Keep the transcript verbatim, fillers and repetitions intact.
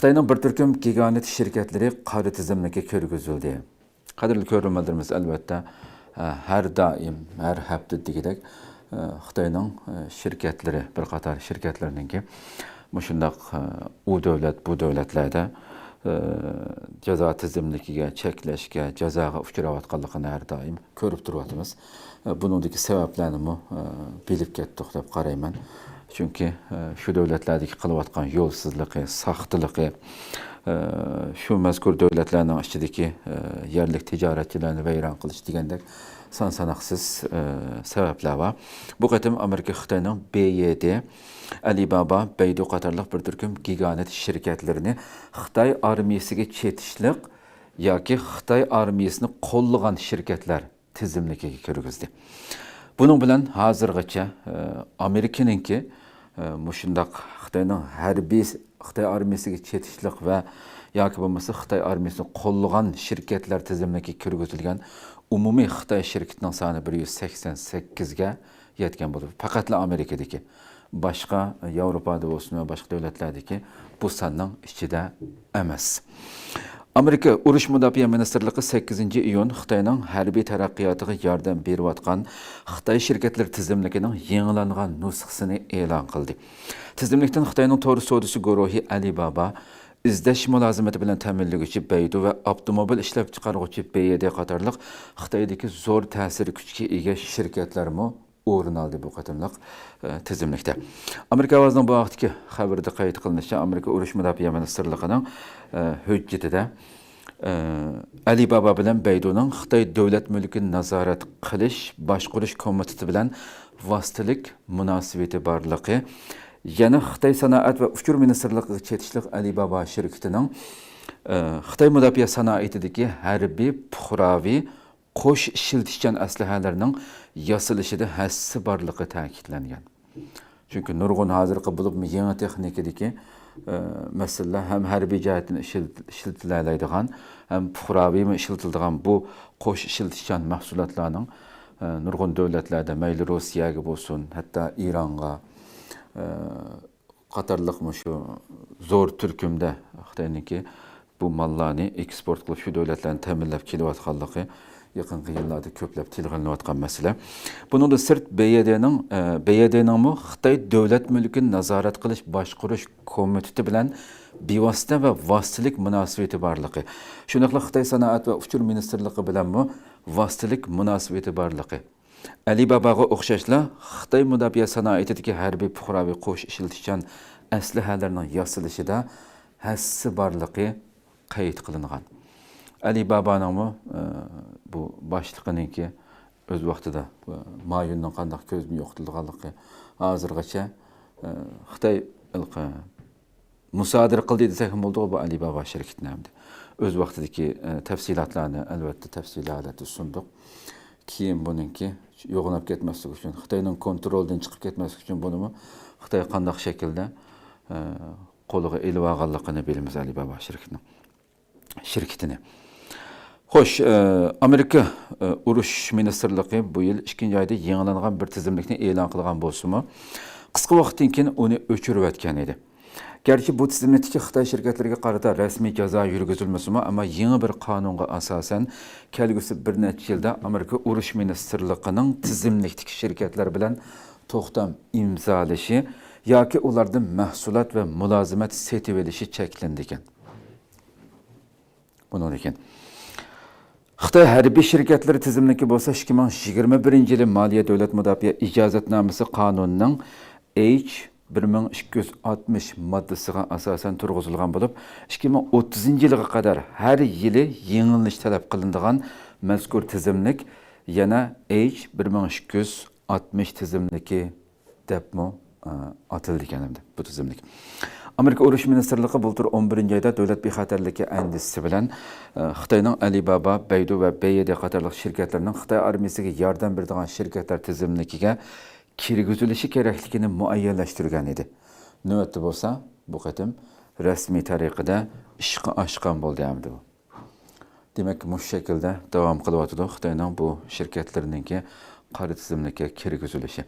خىتاينىڭ بىر تۈركۈم گىگانت شىركەتلىرى قارا تىزىملىككە كىرگۈزۈلدى. قەدىرلىك كۆرۈرمەنلىرىمىز، ئەلۋەتتە، ھە، ھەر دائىم، ھەر ھەپتە دېگۈدەك، ھە، خىتاينىڭ، ھە، شىركەتلىرى، بىر قاتار شىركەتلىرىنىڭكى مۇشۇنداق، ھە، ئۇ دۆلەت، بۇ دۆلەتلەردە، ھە، جازا تىزىملىكىگە، چەكلەشكە، جازاغا ئۇچراۋاتقانلىقىنى ھەر دائىم كۆرۈپ تۇرۇۋاتىمىز. ھە، بۇنىڭدىكى سەۋەبلەرنىمۇ، ھە، بىلىپ كەتتۇق دەپ قارايمەن. چۈنكى، ھە، شۇ دۆلەتلەردىكى قىلىۋاتقان يولسىزلىقى، ساختىلىقى، ئە، شۇ مەزكۇر دۆلەتلەرنىڭ ئىچىدىكى، ئە، يەرلىك تىجارەتچىلەرنى ۋەيران قىلىش دېگەندەك سان ساناقسىز، ئە، سەۋەبلەر بار. بۇ قېتىم ئامېرىكا خىتاينىڭ بې يې دې، ئەلىبابا، بەيدۇ قاتارلىق بىر تۈركۈم گىگانت شىركەتلىرىنى خىتاي ئارمىيىسىگە چېتىشلىق ياكى خىتاي ئارمىيىسىنى قوللىغان شىركەتلەر تىزىملىكىگە كىرگۈزدى. بۇنىڭ بىلەن ھازىرغىچە، ئە، ئامېرىكىنىڭكى، ئە، مۇشۇنداق خىتاينىڭ ھەربىي، خىتاي ئارمىيىسىگە چېتىشلىق ۋە ياكى بولمىسا خىتاي ئارمىيىسىنى قوللىغان شىركەتلەر تىزىملىكىگە كىرگۈزۈلگەن ئومۇمىي خىتاي شىركىتىنىڭ سانى بىر يۈز سەكسەن سەككىزگە يەتكەن بولىدۇ. پەقەتلا ئامېرىكىدىكى. باشقا ياۋروپادا بولسۇن ۋە باشقا دۆلەتلەردىكى بۇ ساننىڭ ئىچىدە ئەمەس. ئامېرىكا ئۇرۇش مۇداپىئە مىنىستىرلىقى سەككىزىنچى ئىيۇن خىتاينىڭ ھەربىي تەرەققىياتىغا ياردەم بېرىۋاتقان خىتاي شىركەتلىرى تىزىملىكىنىڭ يېڭىلانغان نۇسخىسىنى ئېلان قىلدى. تىزىملىكتىن خىتاينىڭ تور سودىسى گۇرۇھى ئەلىبابا، ئىزدەش مۇلازىمىتى بىلەن تەمىنلىگۈچى بەيدۇ ۋە ئاپتوموبىل ئىشلەپچىقارغۇچى بې يې دې قاتارلىق خىتايدىكى زور تەسىر كۈچكە ئىگە شىركەتلەرمۇ ئورۇن ئالدى بۇ قېتىملىق، ئە، تىزىملىكتە. ئامېرىكا ئاۋازىنىڭ بۇ ھەقتىكى خەۋىرىدە قەيت قىلىنىشىچە، ئامېرىكا ئۇرۇش مۇداپىئە مىنىستىرلىقىنىڭ، ئە، ھۆججىتىدە، ئە، ئەلىبابا بىلەن بەيدۇنىڭ خىتاي دۆلەت مۈلكىنى نازارەت قىلىش باشقۇرۇش كومىتېتى بىلەن ۋاسىتىلىك مۇناسىۋىتى بارلىقى، يەنە خىتاي سانائەت ۋە ئۇچۇر مىنىستىرلىقىغا چېتىشلىق ئەلىبابا شىركىتىنىڭ، ئە، خىتاي مۇداپىئە سانائىتىدىكى ھەربىي، پۇقراۋى، قوش ئىشلىتىشچان ئەسلىھەلەرنىڭ ياسىلىشىدا ھەسسە بارلىقى تەكىتلەنگەن. چۈنكى نۇرغۇن ھازىرقى بولۇپمۇ يېڭى تېخنىكىدىكى، ئە، مەسىلىلەر ھەم ھەربىي جەھەتتىن ئىشلىت-، ئىشلىتىلەلەيدىغان، ھەم پۇقراۋىمۇ ئىشلىتىلىدىغان بۇ قوش ئىشلىتىشچان مەھسۇلاتلارنىڭ، ئە، نۇرغۇن دۆلەتلەردە، مەيلى روسىيەگە بولسۇن، ھەتتا ئىرانغا، ئە، قاتارلىق مۇشۇ زور تۈركۈمدە خىتاينىڭكى بۇ ماللارنى ئېكسپورت قىلىپ، شۇ دۆلەتلەرنى تەمىنلەپ كېلىۋاتقانلىقى يېقىنقى يىللاردا كۆپلەپ تىلغا ئېلىنىۋاتقان مەسىلە. بۇنىڭدىن سىرت، بې يې دېنىڭ، ئە، بې يې دېنىڭمۇ خىتاي دۆلەت مۈلكىنى نازارەت قىلىش باشقۇرۇش كومىتېتى بىلەن بىۋاسىتە ۋە ۋاسىتىلىك مۇناسىۋىتى بارلىقى، شۇنداقلا خىتاي سانائەت ۋە ئۇچۇر مىنىستىرلىقى بىلەنمۇ ۋاسىتىلىك مۇناسىۋىتى بارلىقى، ئەلىباباغا ئوخشاشلا خىتاي مۇداپىئە سانائىتىدىكى ھەربىي پۇقراۋى قوش ئىشلىتىشچان ئەسلىھەلەرنىڭ ياسىلىشىدا ھەسسە بارلىقى قەيت قىلىنغان. ئەلىبابانىڭمۇ، ئە، بۇ باشلىقىنىڭكى ئۆز ۋاقتىدا، ئە، مايۈننىڭ قانداق كۆزدىن يوقىتىلغانلىقى، ھازىرغىچە، ئە، خىتاي ھېلىقى مۇسادىرە قىلدى دېسەكمۇ بولىدىغۇ بۇ ئەلىبابا شىركىتىنى ئەمدى. ئۆز ۋاقتىدىكى، ئە، تەپسىلاتلارنى ئەلۋەتتە تەپسىلىي ھالەتتە سۇندۇق. كېيىن بۇنىڭكى يوغىناپ كەتمەسلىكى ئۈچۈن، خىتاينىڭ كونترولىدىن چىقىپ كەتمەسلىكى ئۈچۈن بۇنىمۇ خىتاي قانداق شەكىلدە، ئە، قولىغا ئېلىۋالغانلىقىنى بىلىمىز ئەلىبابا شىركىتىنىڭ. شىركىتىنى. خوش، ئە، ئامېرىكا، ئە، ئۇرۇش مىنىستىرلىقى بۇ يىل ئىككىنچى ئايدا يېڭىلانغان بىر تىزىملىكنى ئېلان قىلغان بولسىمۇ، قىسقا ۋاقىتتىن كېيىن ئۇنى ئۆچۈرۈۋەتكەن ئىدى. گەرچە بۇ تىزىملىكتىكى خىتاي شىركەتلىرىگە قارىتا رەسمىي جازا يۈرگۈزۈلمىسىمۇ، ئەمما يېڭى بىر قانۇنغا ئاساسەن، كەلگۈسى بىر نەچچە يىلدا ئامېرىكا ئۇرۇش مىنىستىرلىقىنىڭ تىزىملىكتىكى شىركەتلەر بىلەن توختام ئىمزالىشى ياكى ئۇلاردىن مەھسۇلات ۋە مۇلازىمەت سېتىۋېلىشى چەكلىنىدىكەن. بۇنىڭدىن كېيىن خىتاي ھەربىي شىركەتلىرى تىزىملىكى بولسا ئىككى مىڭ يىگىرمە بىرىنچى يىلى مالىيە دۆلەت مۇداپىئە ئىجازەتنامىسى قانۇنىنىڭ ئېيچ بىر مىڭ ئىككى يۈز ئاتمىش ماددىسىغا ئاساسەن تۇرغۇزۇلغان بولۇپ، ئىككى مىڭ ئوتتۇزىنچى يىلغا قەدەر ھەر يىلى يېڭىلىنىش تەلەپ قىلىنىدىغان مەزكۇر تىزىملىك يەنە ئېيچ بىر مىڭ ئىككى يۈز ئاتمىش تىزىملىكى دەپمۇ، ئە، ئاتىلىدىكەن ئەمدى بۇ تىزىملىك. ئامېرىكا ئۇرۇش مىنىستىرلىقى بۇلتۇر ئون بىرىنچى ئايدا دۆلەت بىخەتەرلىكى ئەندىزىسى بىلەن، ئە، خىتاينىڭ ئەلىبابا، بەيدۇ ۋە بې يې دې قاتارلىق شىركەتلىرىنىڭ خىتاي ئارمىيىسىگە ياردەم بېرىدىغان شىركەتلەر تىزىملىكىگە كىرگۈزۈلۈشى كېرەكلىكىنى مۇئەييەنلەشتۈرگەن ئىدى. نۆۋەتتە بولسا بۇ قېتىم رەسمىي تەرىقىدە ئىشقا ئاشقان بولدى ئەمدى بۇ. دېمەك، مۇشۇ شەكىلدە داۋام قىلىۋاتىدۇ خىتاينىڭ بۇ شىركەتلىرىنىڭكى قارا تىزىملىككە كىرگۈزۈلۈشى.